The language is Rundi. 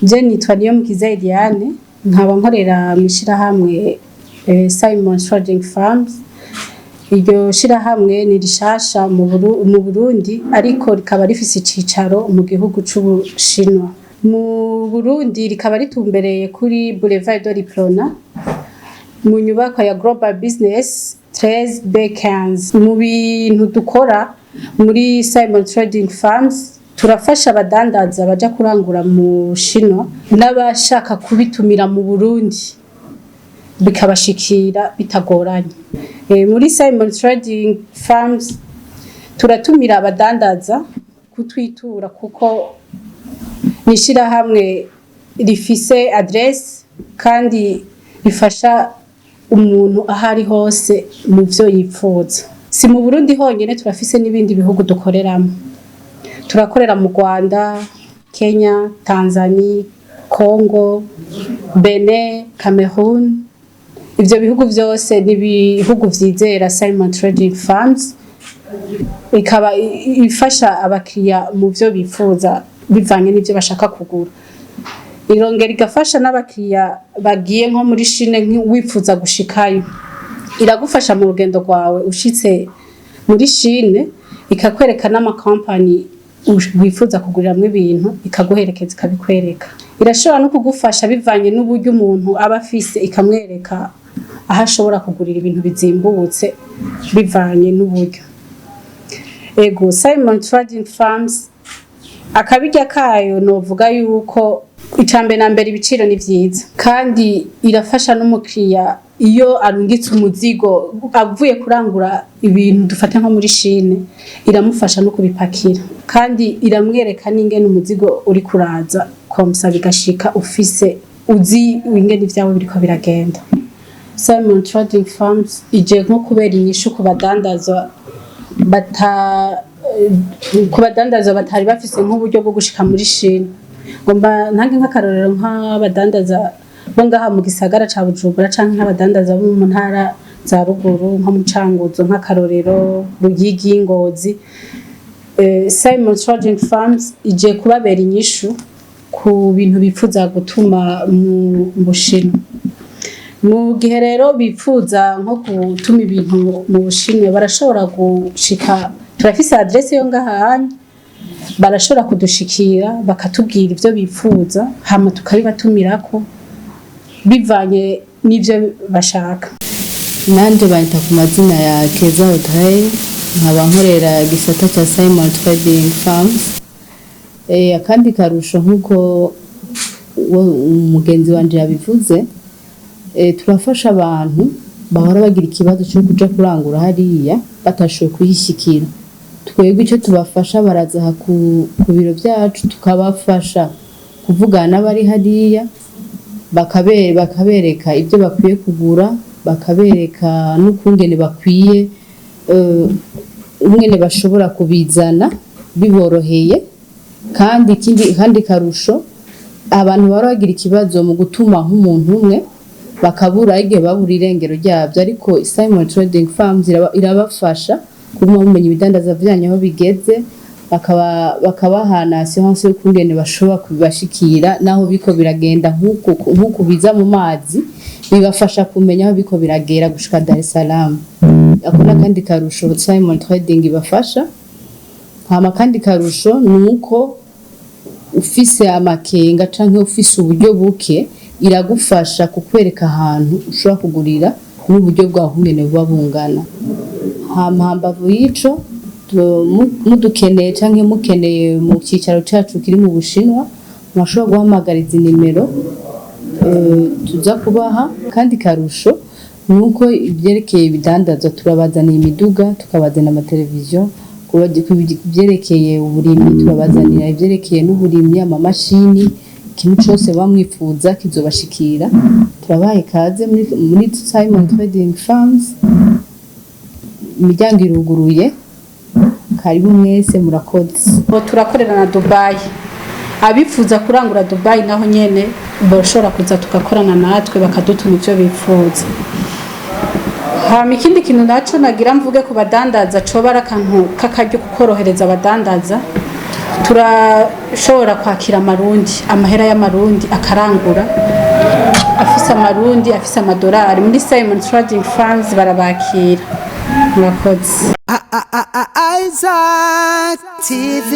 Je nitwa Niyomukiza Eliane, nkaba nkorera mw'ishirahamwe Simon Trading Farms. Iryo shirahamwe ni rishasha mu Burundi, ariko rikaba rifise icicaro mu gihugu c'Ubushinwa. Mu Burundi rikaba ritumbereye kuri Boulevard de l'Uprona, mu nyubakwa ya Global Business 13 B15. Mu bintu dukora muri Simon Trading Farms, turafasha abadandaza baja kurangura mu Bushinwa n'abashaka kubitumira mu Burundi bikabashikira bitagoranye. Muri Simon Trading Farms turatumira abadandaza kutwitura, kuko ni ishirahamwe rifise adresse kandi rifasha umuntu aho ari hose mu vyo yipfuza. Si mu Burundi honyene, turafise n'ibindi bihugu dukoreramo. Turakorera mu Rwanda, Kenya, Tanzania, Congo, Benin, Cameroon. Ivyo bihugu vyose ni ibihugu vyizera Simon Trading Farms, ikaba ifasha abakiriya mu vyo bifuza bivanye n'ivyo bashaka kugura. Irongera igafasha n'abakiriya bagiye nko muri Chine, wifuza gushikayo, iragufasha mu rugendo rwawe. Ushitse muri Chine, ikakwereka n'amakampani wifuza kuguriramwo ibintu, ikaguherekeza, ikabikwereka. Irashobora no kugufasha bivanye n'uburyo umuntu aba afise, ikamwereka aho ashobora kugurira ibintu bizimbutse bivanye n'uburyo. Ego, Simon Trading Farms, akabirya kayo novuga yuko icambere na mbere ibiciro ni vyiza, kandi irafasha n'umukiriya iyo arungitse umuzigo avuye kurangura ibintu, dufate nko muri Chine, iramufasha no kubipakira, kandi iramwereka n'ingene umuzigo uri kuraza, comme ça bigashika ufise uzi ingene ivyawe biriko biragenda. Simon Trading Farms ije nko kubera inyishu ku badandaza batari bafise nk'uburyo bwo gushika muri Chine. Ngomba ntange nk'akarorero nk'abadandaza bo ngaha mu gisagara ca Bujumbura, canke nk'abadandaza bo mu ntara za ruguru, nko mu Cankuzo, nk'akarorero Ruyigi, Ngozi. Simon Trading Farms ije kubabera inyishu ku bintu bifuza gutuma mu Bushinwa. Mu gihe rero bipfuza nko gutuma ibintu mu Bushinwa, barashobora gushika, turafise adresse yo ngaha, barashobora kudushikira bakatubwira ivyo bipfuza, hama tukabibatumirako bivanye n'ivyo bashaka. Nanje banyita ku mazina ya Keza Audrey, nkaba nkorera igisata cya Simon Trading Farms. Akandi karusho, nk'uko umugenzi wanje yabivuze, turafasha abantu bahora bagira ikibazo cyo kuja kurangura hariya batashoboye kuhishikira. Twebwe icyo tubafasha, baraza aha ku biro byacu, tukabafasha kuvugana n'abari hariya, bakabereka ibyo bakwiye kugura, bakabereka n'ukungene bakwiye umwene bashobora kubizana biboroheye. Kandi ikindi kandi karusho, abantu bahora bagira ikibazo mu gutuma nk'umuntu umwe, bakabura igihe babura irengero ryabyo, ariko Simon Trading Farms irabafasha kuguma mumenya ibidandaza vyanyu aho bigeze, bakabaha na assurance y'ukungene bashobora kubibashikira naho biko biragenda, nk'uku biza mu mazi, bibafasha kumenya aho biko biragera gushika Dar es Salaam. Ako n'akandi karusho Simon Trading ibafasha. Hama kandi karusho ni uko ufise amakenga canke ufise uburyo buke, iragufasha kukwereka ahantu ushobora kugurira n'uburyo bwawe ukungene buba bungana. Hama hambavu y'ico, mudukeneye canke mukeneye mu cicaro cacu kiri mu Bushinwa, murashobora guhamagara izi nimero tuza kubaha. Kandi karusho ni uko ivyerekeye ibidandazwa, turabazanira imiduga, tukabazanira amateleviziyo. Ivyerekeye uburimyi, turabazanira ivyerekeye n'uburimyi, amamashini. Ikintu cose bamwifuza kizobashikira. Turabaha ikaze muri Simon Trading Farms, imiryango iruguruye, karibu mwese, murakoze. Turakorera na Dubai. Abifuza kurangura Dubai naho nyene bashobora kuza tugakorana natwe, bakadutuma ivyo bifuza. Hama ikindi kintu naco nagira mvuge ku badandaza, coba ari akantu k'akaryo kukorohereza abadandaza. Turashobora kwakira amarundi, amahera y'amarundi, akarangura afise amarundi, afise amadolari. Muri Simon Trading Farms barabakira. Murakoze. Isaac TV.